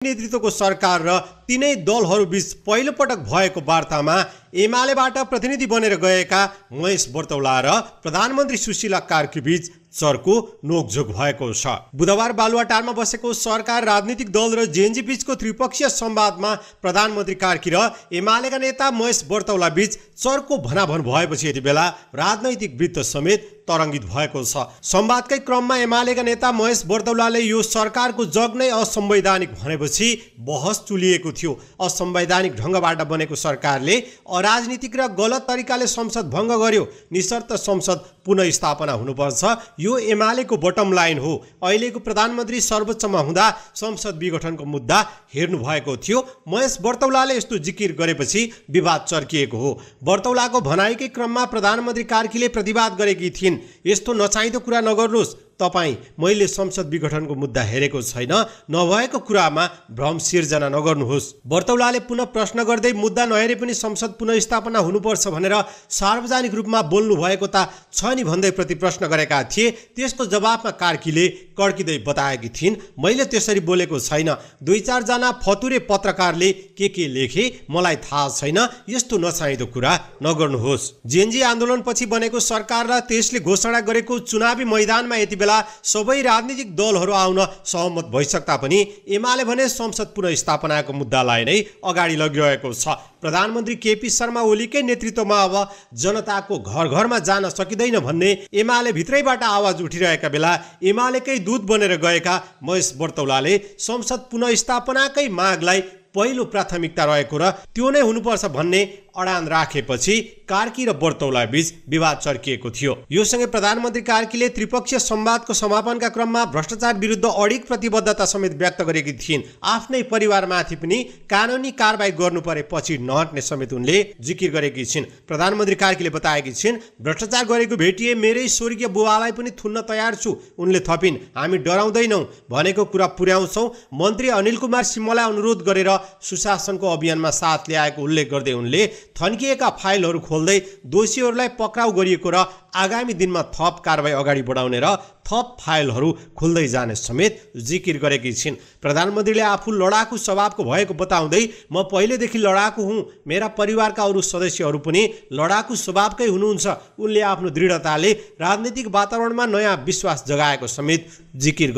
नेतृत्वको सरकार र तीनै दलहरूबीच पहिलो पटक भएको वार्तामा एमालेबाट प्रतिनिधि बनेर गएका महेश बर्तौला र प्रधानमन्त्री सुशीला कार्की बीच चर्को नोकझोक भएको छ। बुधबार बालुवाटारमा बसेको सरकार, राजनीतिक दल र जेएनजी बीचको त्रिपक्षीय संवादमा प्रधानमन्त्री कार्की र एमालेका नेता महेश बर्तौला बीच चर्को भनाभन भएपछि यति बेला राजनैतिक वृत्त समेत तरङ्गित भएको छ। संवादकै क्रममा एमालेका नेता महेश बर्तौलाले यो सरकारको जग नै असंवैधानिक भनेपछि बहस चुलिएको थियो। असंवैधानिक ढङ्गबाट बनेको सरकारले अराजनीतिक र गलत तरिकाले संसद भङ्ग गर्यो। निशर्त संसद पुनःस्थापना हुनुपर्छ, यो एमालेको बटम लाइन हो। अहिलेको प्रधानमन्त्री सर्वोच्चमा हुँदा संसद विघटनको मुद्दा हेर्नु भएको थियो। महेश बर्तौलाले यस्तो जिकिर गरेपछि विवाद चर्किएको हो। बर्तौलाको भनाइकै क्रममा प्रधानमन्त्री कार्कीले प्रतिवाद गरेकी थिइन्, यस्तो नचाहिँदो कुरा नगर्नुहोस्, तपाईँ मैले संसद विघटनको मुद्दा हेरेको छैन, नभएको कुरामा भ्रम सिर्जना नगर्नुहोस्। बर्तौलाले पुनः प्रश्न गर्दै मुद्दा नहेरे पनि संसद पुनःस्थापना हुनुपर्छ भनेर सार्वजनिक रूपमा बोल्नु भएको त छ नि भन्दै प्रति प्रश्न गरेका थिए। त्यसको जवाफमा कार्कीले कड्किँदै बताएकी थिइन्, मैले त्यसरी बोलेको छैन, 2-4 जना फतुरे पत्रकारले के लेखे मलाई थाहा छैन, यस्तो नचाहिँदो कुरा नगर्नुहोस्। जेएनजी आन्दोलनपछि बनेको सरकार र त्यसले घोषणा गरेको चुनावी मैदानमा यति बेला सबै राजनीतिक दलहरू आउन सहमत भइसक्दा पनि एमाले भने संसद पुनःस्थापनाको मुद्दालाई नै अगाडि लगिरहेको छ। प्रधानमन्त्री केपी शर्मा ओलीकै नेतृत्वमा अब जनताको घर घरमा जान सकिँदैन भन्ने एमाले भित्रैबाट आवाज उठिरहेका बेला एमालेकै दूत बनेर गएका महेश बर्तौलाले संसद पुनःस्थापनाकै मागलाई पहिलो प्राथमिकता रहेको र त्यो नै हुनुपर्छ भन्ने अडान राखेपछि कार्की र बर्तौला बीच विवाद चर्किएको थियो। यो सँगै प्रधानमन्त्री कार्कीले त्रिपक्षीय संवादको समापनका क्रममा भ्रष्टाचार विरुद्ध अडिग प्रतिबद्धता समेत व्यक्त गरेकी थिइन्। आफ्नै परिवारमाथि पनि कानुनी कारबाही गर्नु परे पछि नहट्ने समेत उनले जिकिर गरेकी छिन्। प्रधानमन्त्री कार्कीले बताएकी छिन्, भ्रष्टाचार गरेको भेटिए मेरै स्वर्गीय बुबालाई पनि थुन्न तयार छु। उनले थपिन्, हामी डराउँदैनौँ, भनेको कुरा पुर्याउँछौँ। मन्त्री अनिल कुमार सिंहलाई अनुरोध गरेर सुशासनको अभियानमा साथ ल्याएको उल्लेख गर्दै उनले थन्किएका फाइलहरू खोल्दै दोषीहरूलाई पक्राउ गरिएको र आगामी दिनमा थप कारबाही अगाडि बढाउने र थप फाइलहरू खुल्दै जाने समेत जिकिर गरेकी छिन्। प्रधानमन्त्रीले आफू लडाकु स्वभावको भएको बताउँदै, म पहिलेदेखि लडाकु हुँ, मेरा परिवारका अरू सदस्यहरू पनि लडाकु स्वभावकै हुनुहुन्छ। उनले आफ्नो दृढताले राजनीतिक वातावरणमा नयाँ विश्वास जगाएको समेत जिकिर गरे।